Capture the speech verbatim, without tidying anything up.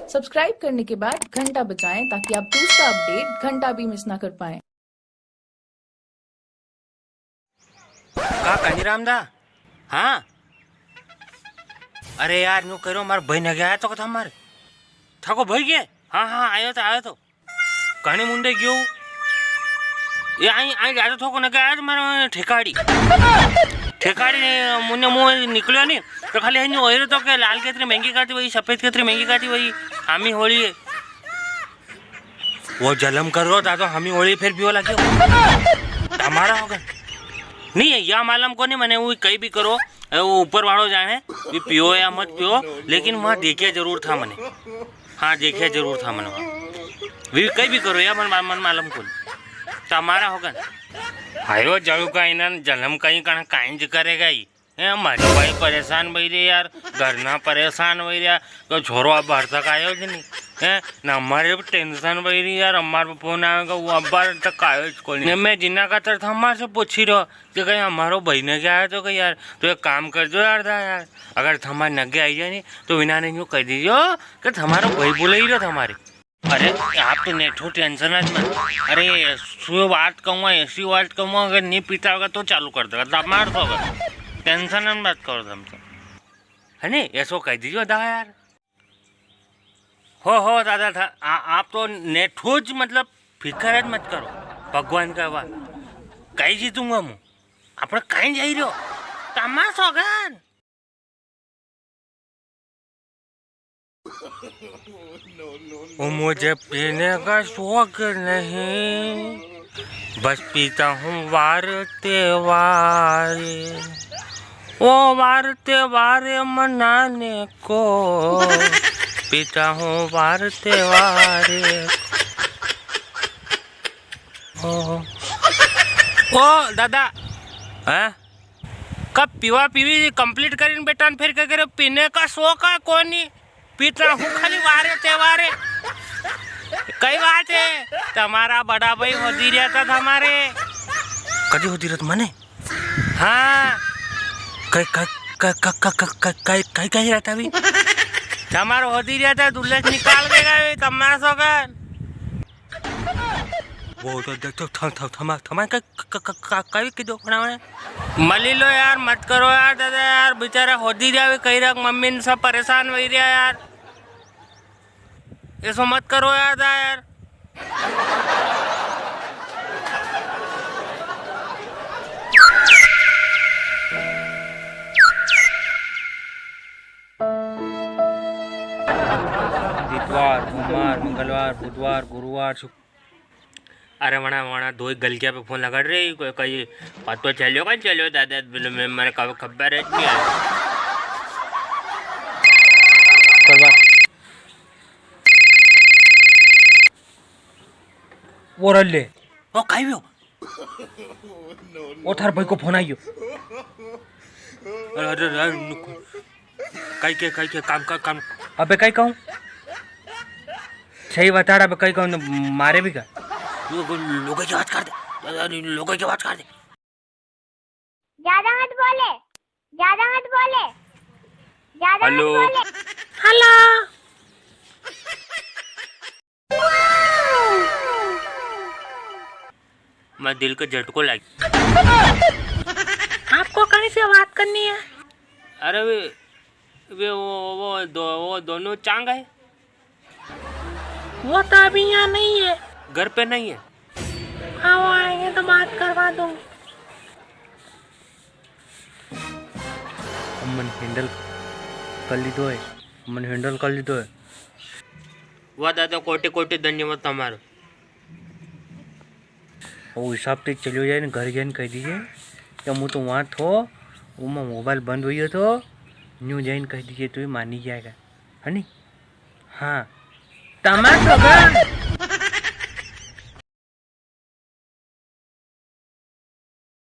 Subscribe करने के बाद घंटा बजाएं ताकि आप दूसरा अपडेट घंटा भी मिस ना कर पाएं। का कानीराम दा? हाँ। अरे यार, न्यू करो, मार भाई नगे आया तो कथा मार। थाको भाई के? हाँ, हाँ, आयो तो, आयो तो। कानी मुंडे गयो? ये आई, आई जातो थोको नगे आया तो मार ठेकाड़ी। ठेकाड़ी ने मुन्ने मुंह निकलियो नी, तो खाली न्यू ओइरो तो के लाल केतरी महंगी काती वही, सफेद केतरी महंगी काती वही, हामी होली है। वो जलम कर रो था तो हमी ओली फिर पीवा लगे। हमारा होगा। नहीं है, या मालूम कोनी मने, वो कई भी करो, ए, वो ऊपर वालो जाने, भी पियो या मत पियो, लेकिन वहाँ देखिया जरूर था मने। हाँ, देखिया जरूर था मने वहाँ। भी कई भी करो या मन, मन मालूम कोनी। तो हमारा होगा। हायो जलू का इन्हन जलम कई कण कांज करेगा ही। ए, मारी भाई परेशान भई रे यार, घर ना परेशान भई रे यार, तो छोरो अब हर तक आयो ज नी। ए, ना हमारे भी टेंशन भई रे यार, हमारे पे फोन आवेगा, वो अब हर तक आयो ज कोनी। ने मैं जिन्ना खातर था हमारे से पूछी रहो कि कहीं हमारो भाई ने क्या है, तो कहीं यार, तो एक काम कर दो यार, दा यार, अगर थमारे नगे आई जाए नी, तो विना ने यूं कह दीजिए कि थमारो भाई बुलाई रहो थमारे। अरे, आप तो नेठो टेंशन मत। अरे, सु बात कहूँगा, ऐसी बात कहूँगा, अगर नहीं पीता होगा तो चालू कर देगा, दमार तो होगा। टेंशन मत करो तुम तो। है नी? ऐसो कह दीजिए दा यार। हो, हो, दादा था, आ, आप तो नेठो ज मतलब फिकर ज मत करो। भगवान का बात। कहीं जीतूंगा मु। अपने कहीं जाई रहो। तमार सोगन। ओ मुझे पीने का शौक नहीं, बस पीता हूँ वार त्योहार। ओ वार त्योहार मनाने को पीता हूँ वार त्योहार। ओ, ओ दादा, हैं? कब पीवा पीवी complete करीन बेटा ने फिर कह करे पीने का शौक है कोनी, पीता हूँ खाली वारे त्योहारे। कई बात है, तमारा बड़ा भाई होदी रहता था हमारे। कदी होदी रहता मने? हाँ। कई, कई, कई, कई रहता अभी? तमारो होदी रहता, दुल्ले से निकाल देगा अभी, तमारा सोगन। वो तो देख तो थम, थम, थमा, थमा, का, का, का, का, का भी की दो खड़ा होने। मली लो यार, मत करो यार दादा यार, बेचारा होदी जावे कई रख, मम्मी ने सब परेशान वही रहा यार, ऐसो मत करो यार दा यार। दितवार, सोमवार, मंगलवार, बुधवार, गुरुवार, शुक-, अरे वणा, वणा दोई गलकिया पे फोन लगाड़ रे, कोई कई पतो चलियो का चलियो दादा, बिन में मारे कब खबर है नहीं है। करवा। वो रल ले। ओ, काई व्यो? ओ, थार भाई को फोन आयो। अरे, अरे, अरे, नुक-, काई के, काई के, काम का, काम। अबे, काई कहूँ? सही बताड़, अबे, काई कहूँ, मारे भी का? लो-, लो-, लोगों की बात कर दे। अरे, लोगों की बात कर दे। ज्यादा मत बोले, ज्यादा मत बोले, ज्यादा मत हेलो। बोले। हेलो। मैं दिल को झटको लग। आपको कहीं से बात करनी है? अरे वे, वे वो, वो दो, वो दोनों चांग है। वो तो अभी यहाँ नहीं है। घर पे नहीं है? हाँ, वो आएंगे तो बात करवा दूंगी। अमन handle कर लीधो है, अमन handle कर लीधो है। वाह दादा, कोटि कोटि धन्यवाद तमारो। वो हिसाब से चलो जाए ने, घर जाए ने कह दीजिए कि मु तो वहाँ थो, वो मैं मोबाइल बंद हुई थो, न्यू जाए ने कह दीजिए तो ये मानी जाएगा, है नी? हाँ, तमार सोगन।